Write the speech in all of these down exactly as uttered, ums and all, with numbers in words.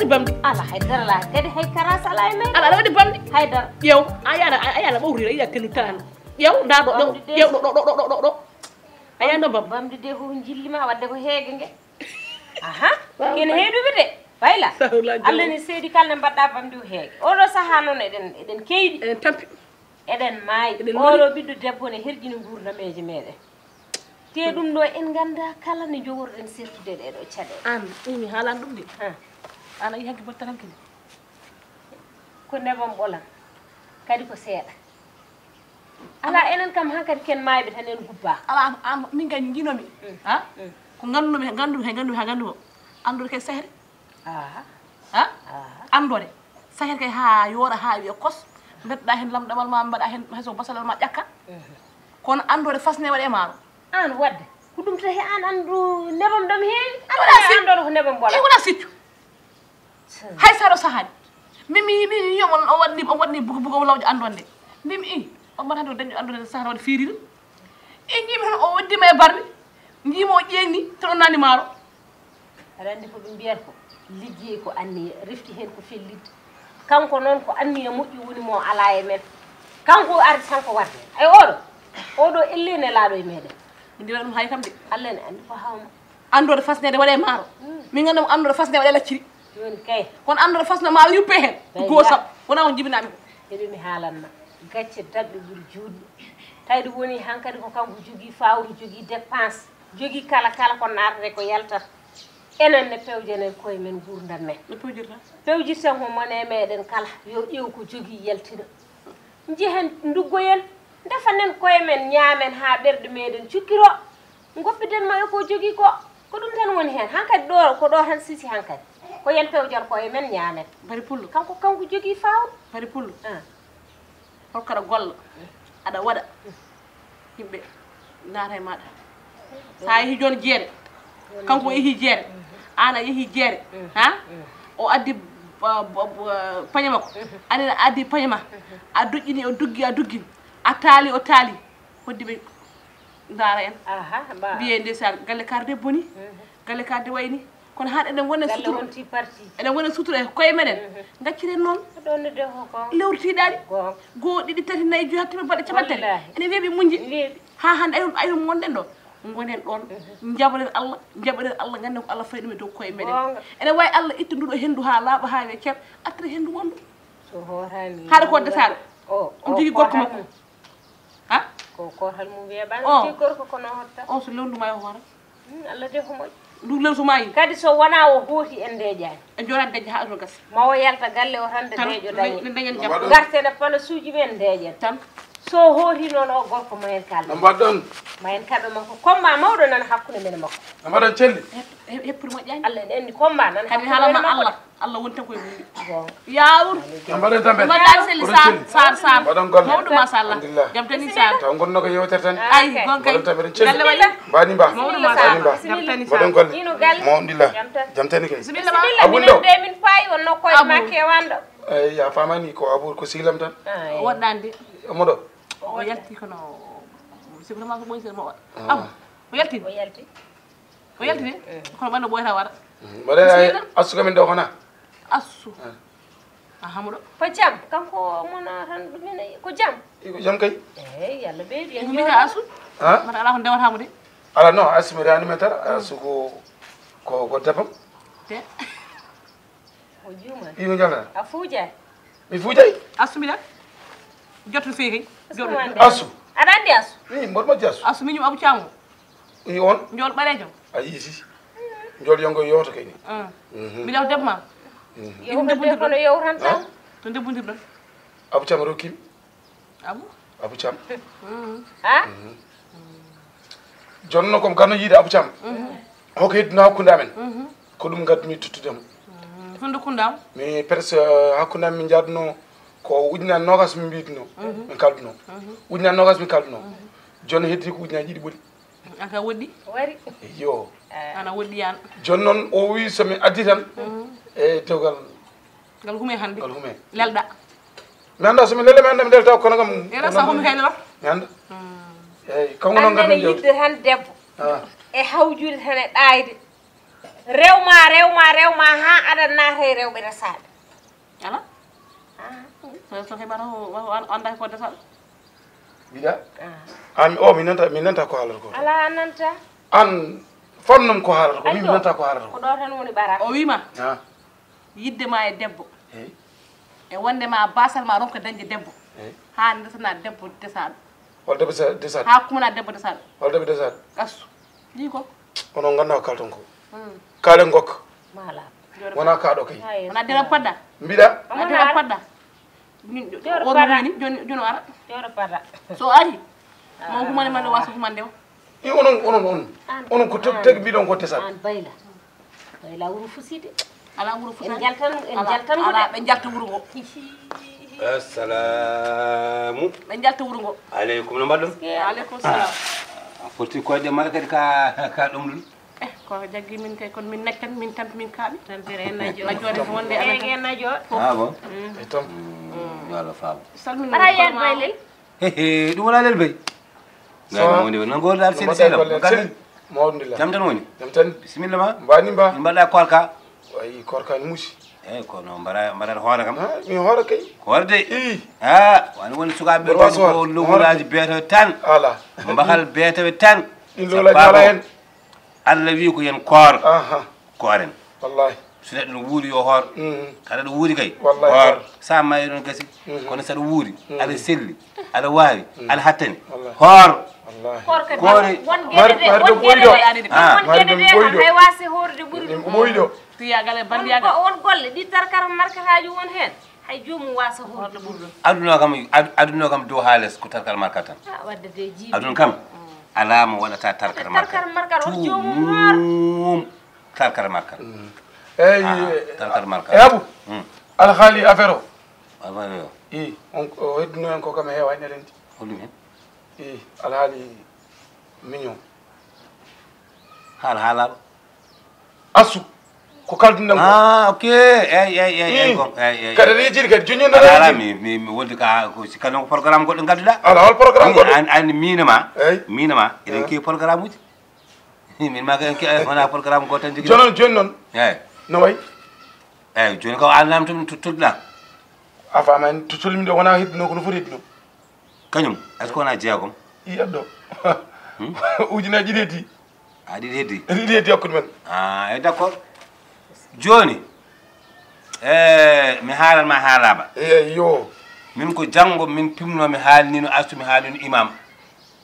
Bamdi. Ala haydara la kadi hay karas ala e men. Ala aɗa waɗi bamdi. Haydara. Ƴeew, a yana a yana ɓawrira yiɗa kendu tan. Ƴeew nda ɗo ɗo. Ƴeew ɗo ɗo ɗo ɗo ɗo ɗo. A yana bam. Bamdi de ko jillima wadde ko heege nge. Aha. Kene heeduɓe de. Bayla. Allah ni seedi kala ne mbaɗɗa bamdi o heege. Oɗo saha noon eɗen eɗen keyɗi. Eɗen tampi. Eɗen maayi. Oɗo ɓiɗɗo debbo ne herƴini nguurdameeje meɗen. Te ɗum ɗo en ngannda kala ne jogorɗen sertude ɗee ɗo caɗeele. Aan ɗum mi haalan ɗum de. Aan a yi hanki bottaranki ne. Ko nebam ɓolam kadi ko seeɗa. Ala enen kam hankadi ken maayɓe tan en gubba. Ala an an min kay njinomi. Ha? Ko ngannduɗomi he ngannduɗomi he ngannduɗomi ha ngannduɗo. Anndude kay sehre. Aha. Ha? Aha. Anndore. Sahel kay ha yooɗa ha wiya kos. Mbeɗɗa hen lamɗamal ma mbaɗa hen hayso basalal ma ƴakka. Kono anndore fasne waɗe maaro. An wadde ko ɗum tahi an anndu nebam ɗam heewi. Wala si- Anndore ko nebam bola. Wala siccu. Hay saro sahani. Mimi mi yiyom on o waɗni o waɗni bugo bugo lawƴo anndonde. Mimi i on mbaɗa hande o dañƴo anndonde sahara waɗa fiiriri. I jiimi tan o waddima e barmi. Jiimi o ƴeegni tan o nani maaro. Aɗa anndi ko ɓe mbiyata ko liggey ko anniya refti heen ko fellitde. Kanko noon ko anniya moƴƴo woni mo alaa e men. Kanko o ardi tan ko waɗde ay oɗo oɗo elle nelaaɗo e meɗen. Min ndiwa ɗum hay kam de. Allah ne anndi ko hawma. Anndode fasnede waɗe maaro. Min nganndu anndode fasnede waɗe lacciri. Jooni kay. Kono anndode fasno maaro yuppe heen. Gosam wona on jibinami ko. Eɗo mi haalanma gacce daɗɗo ɓuri juutɗo. Tawi ɗum woni hankadi ko kanko jogii fawru jogii dépense. Jogii kala kala ko naatata e ko yaltata. Enen ne pewjanen koye men nguurndam men. No pewjirta? Pewjirten ko mone meɗen kala yo ƴeew ko jogii yaltina. Njehen nduggoyen ndefanen koye men ñaamen haa ɓerɗe meɗen cukkiro. Ngoppiden mo e ko jogii ko. Ko ɗum tan woni heen hankadi ɗo ko ɗo tan sisi hankadi. Ko yen pewjor koye men ñaamen. Bari pullo. Kanko kanko jogii fawru. Bari pullo. Ah. Holko aɗa golla aɗa waɗa yimɓe naata e maɗa. Sa yeehi joni jeere kanko o yeehi jeere an a yeehi jeere ha o addi pañe makko anen a addi pañe ma a duƴƴini o duggi a duggin a taali o taali hoddi ɓe ndaara en mbiye ndeysaan galle kar debbo ni galle kar de wayni kono han eɗen wona suturo eɗen wona suturo e koye meɗen gacciren noon lewru tiiɗaani goo ɗiɗi tati nayi joyi hattimi baɗe capantaɗi ene weeɓi muñji ha hande ayum ayum gonɗen ɗo gonen ɗon jaɓoɗen allah jaɓoɗen allah ganden ko allah fayi ɗum e dow koye meɗen ene wawi allah itta nduɗo hendu ha laaɓa ha we cer attata hendu wondu haɗa ko desaɗo on jogui gorko makko ha ko ko hal mum weeɓani ti gorko kono hotta on so lewnduma e hoore Allah de ko moƴƴi ndu lewnduma yi kadi so wona o hooti en ndeƴani e jorat dañde ha aduna gasa ma o yalta galle o tan de deƴo dañi gartene pala suuji men ndeƴen tan so hooti noon o gorko ma en kalɗo mbaɗɗon ma en kalɗo makko combat mawɗo nana hakkude men makko mbaɗon celli heppiri moƴƴani Allah ne anndi combat nana kadi haalama Allah Allah woni tan koye mum yawur mbaɗen tambe mbaɗan seli sar sar sar mbaɗon golle mawɗum machallah jam tani sar taw gonno ko yewtere tan ay gon kay mbaɗen tambe ɗen celi galle waɗi mbani mba mawɗum machallah jam tani sar mbaɗon golle mawɗilla jam tani kay bisimilla ma abundo de min payi wonno koye ma kewanɗo eyi a famani ko abu ko sihlam tan woɗɗande omoɗo o yalti kono sibra ma ko ɓoysel mo waɗ abu o yalti o yalti o yaltini kono ɓanno ɓoyata wara mbaɗa assu kamin ɗo hona assu a hamuɗo ko jam kanko mona tan ɗumina ko jam ko jam kay eyi yalla ɓeydi en mbita assu mata ala ko ndewatamu de ala non assu mi rani men tan assu ko ko ko debam te o juuma ino jala a fuujay mi fuujay assu mbiɗa jotto fewi kay jotto assu aɗa andi assu i mboɗo majji assu assu miñum abu camo i on jol ɓalejo a yiiti jol yongo yewta kay ni mbiɗa debbo ma yo debbo kono yewtanta to debbo ndir ɗon abu camo rokkimi abu abu cam ha jonno kom garno yiide abu cam hoko heddino hakkunde amen ko ɗum gaddumi tottude mo honde kundam mi presque hakkunde am min jadduno ko ujunnaji nogas min mbiyduno min kalduno ujunnaji nogas min kalduno jonno heddi ko ujunnaji ɗiɗi ɓoli aka woɗɗi wari yo ana woɗɗi yan jonnon o wi somi addi tan e dewgal ngal hume hannde ngal hume lelɗa mi annda somi lele mi annda mi lelta kono kam era sa humi kay lelor mi annda eyyi kanko noon ngarmi yidde tan debbo e hawjude tan e ɗaayde Rewma, rewma, rewma, haa aɗa naata e rewɓe resaaɓe. Ala? Ah. So, so heɓata o, o, o, annda ko desal. Mbiɗa? Ah. An, o, mi nanta, mi nanta ko haalata ko. Ala, a nanta. An, famnam ko haalata ko. Min mi nanta ko haalata ko. Ko ɗo tan woni ɓara. O wiima. Ah. Yidde ma e debbo. Eyi. E wonde ma basal ma ronka dañde debbo. Eyi. Haa ndesana debbo desaɗo. Wal debbo sa-, desaɗo. Haa kumana debbo desaɗo. Wal debbo desaɗo. Asu. Ɗi ko? Onon nganndaa ko kalton ko. Hmm. Kaalen ngokka. Mala. Wona kaɗo kay. Wona dera padda. Mbiɗa? Wona dera padda. Min, o no wini, joni, joni o ara. Joni o ara. So ari, mo humane man wasa humande o. I onon, onon, onon. An, onon ko teg-, an, teg mbiɗon ko tesat. An bayla. Bayla wuro fuside. Ala wuro fuside. En jaltan, en jaltan ko de. Ɓe jalta wuro ngo. Assalamu. Ɓe jalta wuro ngo. Aleykum, no mbaɗɗon? Aleykum salam. A foti koyɗe mara kadi ka, ka ɗum ɗum. Eh, ko jaggi min kay, kono min naccan, min tampi, min kaaɓi. Tampere en najo. Najoore ko wonde amen. Ege najo. Ah bon? Mm. E tom. Mm, yo Allah faabo. Salmini. Ara yen baylel. He, he, ɗum wona lel bay. Ngaa mi woni, nan goor daal sel, sel. Mawɗum. Jam tan woni? Jam tan. Bisimilla ma. Mbani mba. Mbaɗa koorka. Wayi koorka ni musi. Eh, kono mbara, mbara hoore kam. Ah, mi hoore kay. Ko hoore de. Ii. Ah, wani woni sukaaɓe ɓe ko lowolaaji beeto tan. Ala. Mbahal beeto tan. Ɗin lowolaaji ala hen. Allah wi ko yen koor. Aha. Kooren. Wallahi. So neɗɗo no wuuri yo hoor. Mhm. Kala ɗo wuuri kay. Wallahi. Hoor. Sa maayi ɗon gasi. Mhm. Kono saɗa wuuri, mhm, aɗa selli, aɗa waawi, mhm, aɗa hattani. Wallahi. Hoor. Wallahi. Koor kadi. Koore. Won geɗe ɗe, won geɗe ɗe, won geɗe ɗe kam hay wasi hoorde ɓuri ɗum. Ɓuri ɗo. Tuyagal e bandiyagal. Won go-, won golle ɗi tarkar markataaji won heen. Hay joomum wasa hoorde ɓuri ɗum. Aduna kam, ad-, aduna kam dow haa les ko tarkar markat tan. Ah, wadde de jiiɗi. Aduna kam, mm, alaa mo waɗata tarkar markat. Tarkar markat, on joomum hoor. Tuumum tarkar markat. Mm. Eyi, ah, tarkar markat. E Abu, mm, alhaali affaire o. Affaire o. I, on, o hedduno en ko kam e heewaani aɗa anndi. Holɗum hen? I, alhaali mignon. Haala, haala. Asu. Ko kalduɗen ko. Ah, ok. Eyi, eyi, eyi, eyi, mm, ko, eyi, eyi, kadi eyi. Aɗa yejjiri kadi, jooni noon aɗa yejjiri. Mi, mi, mi woldi ka, ko si kala ko programme goɗɗo ngadduɗa. Ala, hol programme goɗɗo? An, an miina ma. Eyi. Miina ma. Eɗen keewi programme uji. Min ma ko en ke-, wona programme goto tan jogui. Jooni, jooni noon. Eyi. No wayi? Eyi, jooni ko an namtum tu-, tudɗa. A faama en, tu-, tulmi ɗo wona hedduno, kono foti hedduno. Kañum, est-ce que wona jeegom? I addo. Hmm? Ujunaji ɗiɗi heddi. A ɗiɗi heddi? Ɗiɗi heddi hakkude men. Ah, e d'accord. Jooni, eh, mi haalan ma haalaba. Eyi, yo. Min ko janngo min pimno, mi haalnino Astu, mi haalnino imam.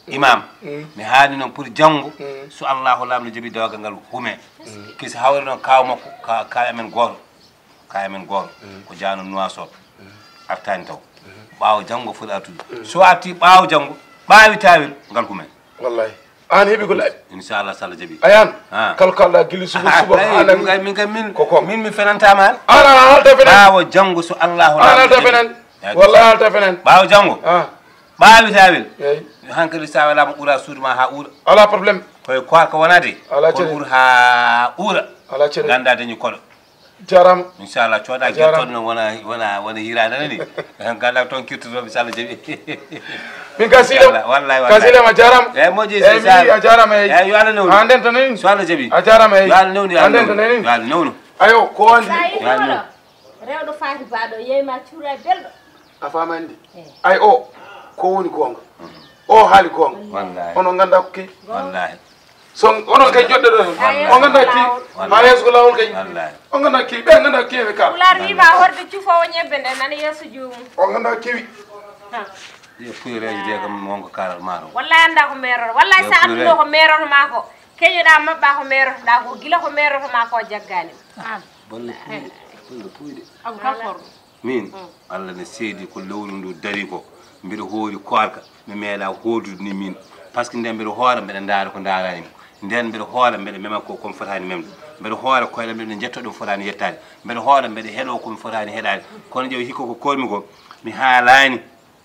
Imam, mm, mi haalnino pour janngo, mm, so Allahu Laamɗo jaɓi dewgal ngal hume. Mm. Kisi hawri noon kaaw makko, ka-, kaaw amen gooto. Kaaw amen gooto. Mm. Ko jaano Nuwaasot. Mm. Artaani taw. Mm. Ɓaawo janngo foti artude. Mm. So arti ɓaawo janngo, ɓaawi taawel, ngal hume. Wallahi. An heɓi ko laaɓi. Inchallah, so Allah jaɓi. Ayan. Ah. Kala kalɗa gila suba, ah, suba, eyi, ha min kay, min kay, min, ko kon. Min mi fenantama. An, an, an haalta fenen. Ɓaawo janngo so Allahu Laamɗo jaɓi. An haalta fenen. Eyi. Wallahi haalta fenen. Ɓaawo janngo. Ah. Ɓaawi taawel. Eyi. Hankadi sa welama ɓura suudu ma ha ɓuura. Ala problème. Koye koorka wonade. Ala cere. Ɓuur ha ɓuura. Ala cere. Ganda dañi koɗo. Jarama. Inchallah, cooda guertoɗo noon wona, wona, wona hirande nani. Ganda toon kirtoto, inchallah, jaɓi. Min ka siilema. Wallahi, wallahi. Ka siilema, a jarama. Eyi, moƴƴi, eyi, mi a jarama, eyi. Eyi, yo Allah newnu. An den tan nani. So Allah jaɓi. A jarama, eyi. Yo Allah newnu, yo Allah newnu. An den tan nani. Yo Allah newnu. Ayo, ko wonde? Yo Allah newnu. Rewɗo faati baɗo, yeey ma cuura e belɗo. A faamani de? Eh. Ay, o, ko woni goonga. O haali goonga. Wallahi. Onon nganndaa ko kewi. Wallahi. So onon kay joɗɗo ɗo hen. Wallahi. On nganndaa kewi. Wallahi. Haa yeeso ko laawol kay. Wallahi. On nganndaa kewi. Ɓe nganndaa kewi ka. Pulaar wiima horde cufoowo ñebbe nde nana yeeso joomum. On nganndaa kewi. Ha. Yo puureeji de kam wonko kaalat maaro. Wallahi anndaa ko meeroro. Wallahi so a annduno ko meeroro maa ko. Keñoɗaa maɓɓaa ko meerotoɗaa ko. Gila ko meeroto maa ko jaggaani. An. Bolle puuyɗe. Bolle puuyɗe. Abu ka korɗo. Min, mm, Allah ne seedi ko lewru ndu dari ko, mbiɗa hoori koorka, mi meeɗa hoodude ni min. Parce que nden mbiɗa hoora, mbiɗa ndaara ko ndaarani mi. Nden mbiɗa hoora, mbiɗa mema ko, ko mi fotaani memde. Mbiɗa hoora koyɗam, mbiɗa njetto ɗo mi fotaani yettaade. Mbiɗa hoora, mbiɗa heɗo ko mi fotaani heɗaade. Kono ƴeew hikka ko koormi ko, mi haalaani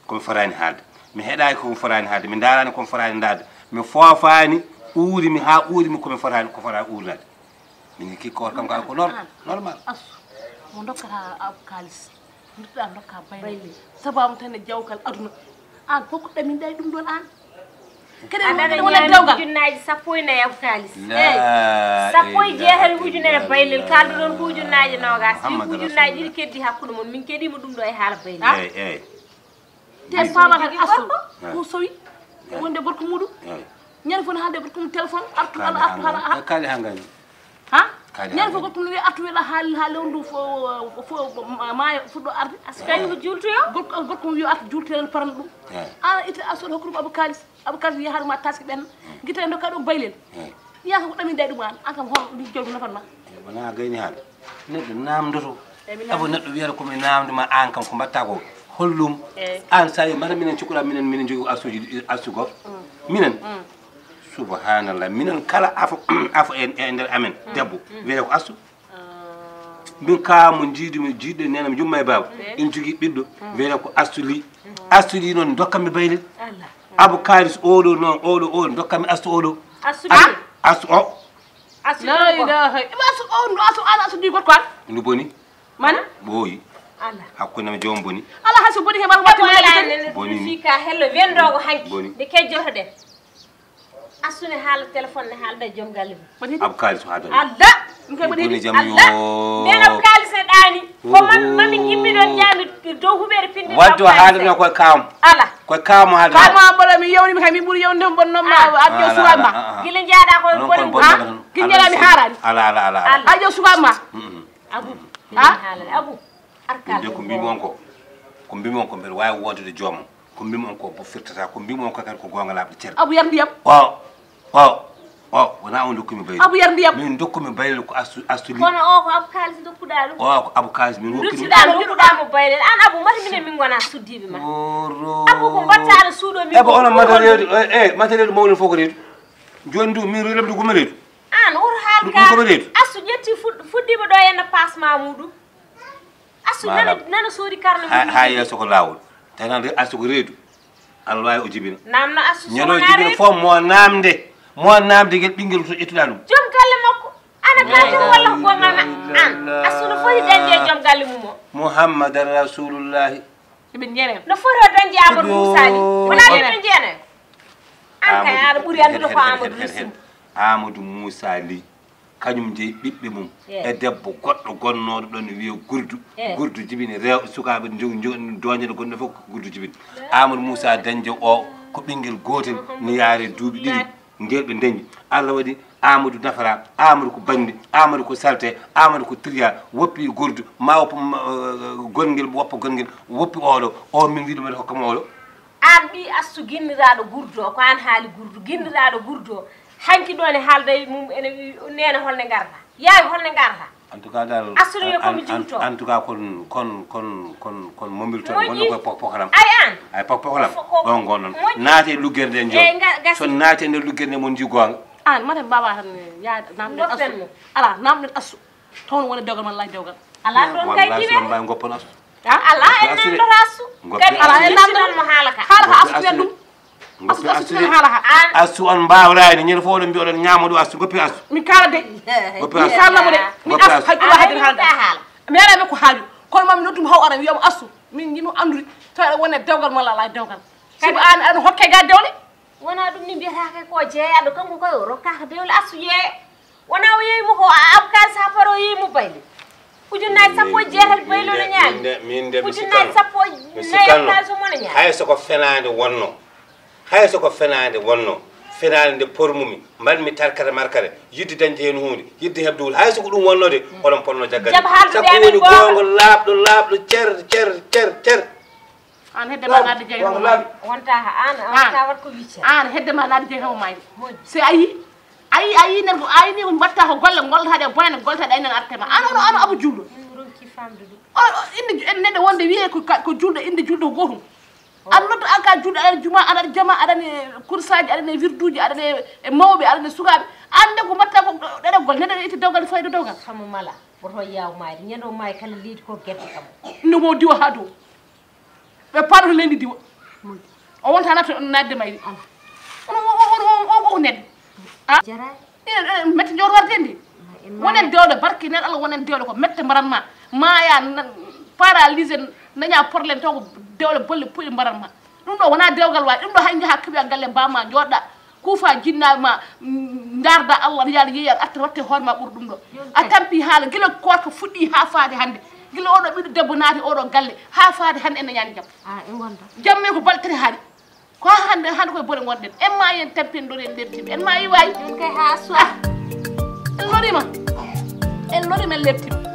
ko mi fotaani haalde. Mi heɗaaki ko mi fotaani haalde. Mi ndaaraani ko mi fotaani ndaarde. Mi foofaani, uurimi haa uurimi ko mi fotaani, ko fotaani uurnaade. Min ngi kikkoor kam ka ko nor-, normal. Asu, mo dokkata a-, kaalis, nduttuɗa dokka bayre. Bayre. Sababu tan e jawkal aduna. An fof ko ɗaminɗa e ɗum ɗon an. Kadi aɗa wona dewgal. Ujunnaaji sappo e nayi Abou Kaalis. Eyi, sappo e jeetati ujunere baylel, kalduɗon ko ujunnaaji noogas. Wi ko ujunnaaji ɗiɗi keddi hakkunde mon, min keɗiima ɗum ɗo e haala baylel. Eyi, eyi. Te faama kadi Astu ko sowi wonde gorko muɗum. Ñande fof ne haalde gorko mum téléphone, artu ala, artu ala. Kaali ha ngani. Ha? Ñande fof gorko mum wiya artu, wiya ha, ha lewru ndu fo, fo maayo fuɗɗo arde. Asu kañum ko jultoyo. Gorko, gorko mum wiya artu jultoyo, parana ɗum. An itte Astu hokkuma Abou Kaalis. Abou Kaalis yahaɗuma taski ɓen. Guite dokka ɗo baylel. Yaka ko ɗamin ɗum an, an kam hol ndi jolgu nafan ma. Wona gayni hande. Neɗɗo namdoto. Abo neɗɗo wiyata komi namdo ma an kam ko mbatta ko. Hollum. An sa yi mata minen cukura minen minen jogi asuji asu go. Minen. Subhanallah, minen kala afo afo e e nder amen debbo wiyata ko asu. Min ka mo jiidi mi jiidde nenam yumma e baba. En jogi ɓiɗɗo wiyata ko asu li. Asu li noon dokka mi baylel. Abou Kaalis oɗo noon oɗo oɗo dokka mi asu oɗo. Asu li. Asu o. Asu la ilaha. Iba asu o ndo asu ala asu di gorko an. Ndu boni. Mana? Boyi. Ala. Hakkunde am joom boni. Ala hasu boni he mar wati wala. Boni. Fika hello wendo ko hanki. Boni. De kejjoto de. Asu ne haala téléphone ne haalda e joom galle mum. Abou Kaalis haada. Alla. Min koy mbaɗi jam yo. Nden Abou Kaalis ne ɗaani. Ko mam mami jimmi ɗon jaami dow huɓeere pindi. Wadde o haalana koye kaam. Ala. Koye kaam o haalana. Kaam o mbaɗa mi yewnimi kay mi ɓuri yewnude mo bonno ma. Adjo suwa ma. Gila jaaɗa ko boni. Ha? Gila jaaɗa mi haarani. Ala ala ala. Adjo suwa ma. Abu. Ha? Abu. Arka. Ko mbimi on ko. Ko mbimi on ko mbeɗa waawi wondude joomam. Ko mbimi on ko bo firtata, ko mbimi on ko kadi ko goonga laaɓɗo cere. Abu yar ndiyam. O, o, o, wona on dokkumi bayli. Abu yar ndiyam. Min dokkumi bayli ko astu astu li. Kono o ko Abu Kaalis dokkuɗa ɗum. O ko Abu Kaalis min hokkimi. Duttiɗa dokkuɗa mo bayli. An Abu mata minen min gona suddiɓe ma. Abu ko mbatta aɗa suuɗo min. Ebo onon matériel e e matériel mawɗo fof ko reedu. Joni du min reedu guma reedu. An woto haal ka. Astu ƴetti fuddiɓe ɗo enna pasma muɗum. Asu nana nana sori karne. Ha yeeso ko laawol. Tawi noon asu ko reedu. Allah waawi o jibina. Namno asu ñano jibina fof mo namde. Mo namde ngel ɓinngel to ƴettuɗa ɗum. Joom galle makko. Ana gante walla ko gonga an. Asu no foti dañde e joom galle mum o. Muhammadan rasulullahi. Eɓe jeene. No foti o dañde Amadou Moussa ni. Wona ɓe jeene. An kay aɗa ɓuri anndude ko Amadou Lissim. Amadou Moussa Ly. Kañum jeyi ɓiɓɓe mum e debbo goɗɗo gonnooɗo ɗon wiye Gurdu. Gurdu jibini rew sukaaɓe doñde gonɗo fof Gurdu jibini. Amadou Moussa dañde o ko ɓinngel gootel, no yaare duuɓi ɗiɗi ngel ɓe dañi. Allah waɗi Amadou nafara, Amadou ko banndi, Amadou ko salte, Amadou ko triya, woppi Gurdu ma woppa gongel woppa gongel woppi oɗo o min wiɗo mbaɗa hokkamo oɗo. An ɓii astu ginniraaɗo Gurdu o ko an haali Gurdu ginniraaɗo Gurdu o. Hanki ɗo ne haalda e mum ene neena holne ngarata yaay holne ngarata. En tout cas dal assude yo komi juuto. En tout cas kon kon kon kon kon mombirto wonno koy pok pokalam. Ay an ay pok pokalam. Ɗon gonnon naate luggerde en jom. So naate nder luggerde mon ji gonga. An mata mbawa tan yaade namde asu. Ala namde asu. Toon woni dewgal man laaj dewgal. Ala ɗon kay jiwe. Mbay goppon asu. Ala en nan ɗo asu. Kadi ala en nan ɗo mo haala ka. Haala ka asu ɗum. Asu asu ɗum haala ka. Asu on mbawraani ñande fof oɗon mbi oɗon ñaama ɗum asu goppi asu. Mi kala de. Goppi asu. Mi kala mo de. Mi asu hay kula hadir haala. Mi ala mi ko haaju. Kono mami noddu mo haw ara wiyam asu. Min jimi andude. To wona dewgal mo laaj dewgal. Sibu an an hokke ga dewle. Wona ɗum ni mbiyata kay ko jeeyaɗo kanko koy o rokkaka dewle asu yeeya. Wona o yeeyi mo ko Abou Kaalis ha paro yeeyi mo bayle. Ujunnaji sappo e jeetati baylo no ñaami. Min de mi sikkanno mi sikkanno hay soko fenaande wonno hay soko fenaande wonno fenaande nde pormumi mbaɗmi tarkata markata yidde dañde heen huunde yidde heɓde wul hay soko ɗum wonno de oɗon ponno jaggade sakko woni goongo laaɓɗo laaɓɗo cer cer cer cer. An hedde ma naade jeyi homo mayde. Wonta ha an wonta wat ko wicce. An hedde ma naade jeyi homo mayde. Si ayi ayi ayi nen ko ayi ni ko mbatta ko golle gollata de boyna gollata de enen arte ma an ono ano abu juldo. Ronki famde dum. O inde en nedde wonde wiye ko ko juldo inde juldo gotum. An noddo an ka juldo an juma an jama an kursaji an wirduji an e mawbe an sugabe an de ko mbatta ko dede gol nedde ite dawgal faydo dawgal. Kamo mala boto yaw mayde nyando may kala leedi ko gedde kam. No mo diwa hado. Ɓe paɗoto leydi diwa o wonta natta naatde mayri. Onon o nedde mette jor warde ndi. Wonen dewle barke nen allah wonen dewle ko mette mbaran ma maya paralysé daña problème taw ko dewle bolle puɗi mbaran ma. Ɗum ɗo wona dewgal wawi. Ɗum ɗo hay jaha keɓoya galle mbama joɗɗa. Kufa jinnaɓe ma, mm, darda Allah, yaal yeeyal arta watte hoore ma ɓuri ɗum ɗo. A tampi haala gila korka fuɗɗi ha faade hannde. Gila oɗo ɓiɗɗo debbo naati oɗo galle ha faade hannde ene ñaani jam. Jamme ko balɗe tati hari. Ko ha hannde, hannde koye bone gonɗen. En ma yen tampindori en leptimi. En ma iwayi. En lorima. En lorima en leptimi.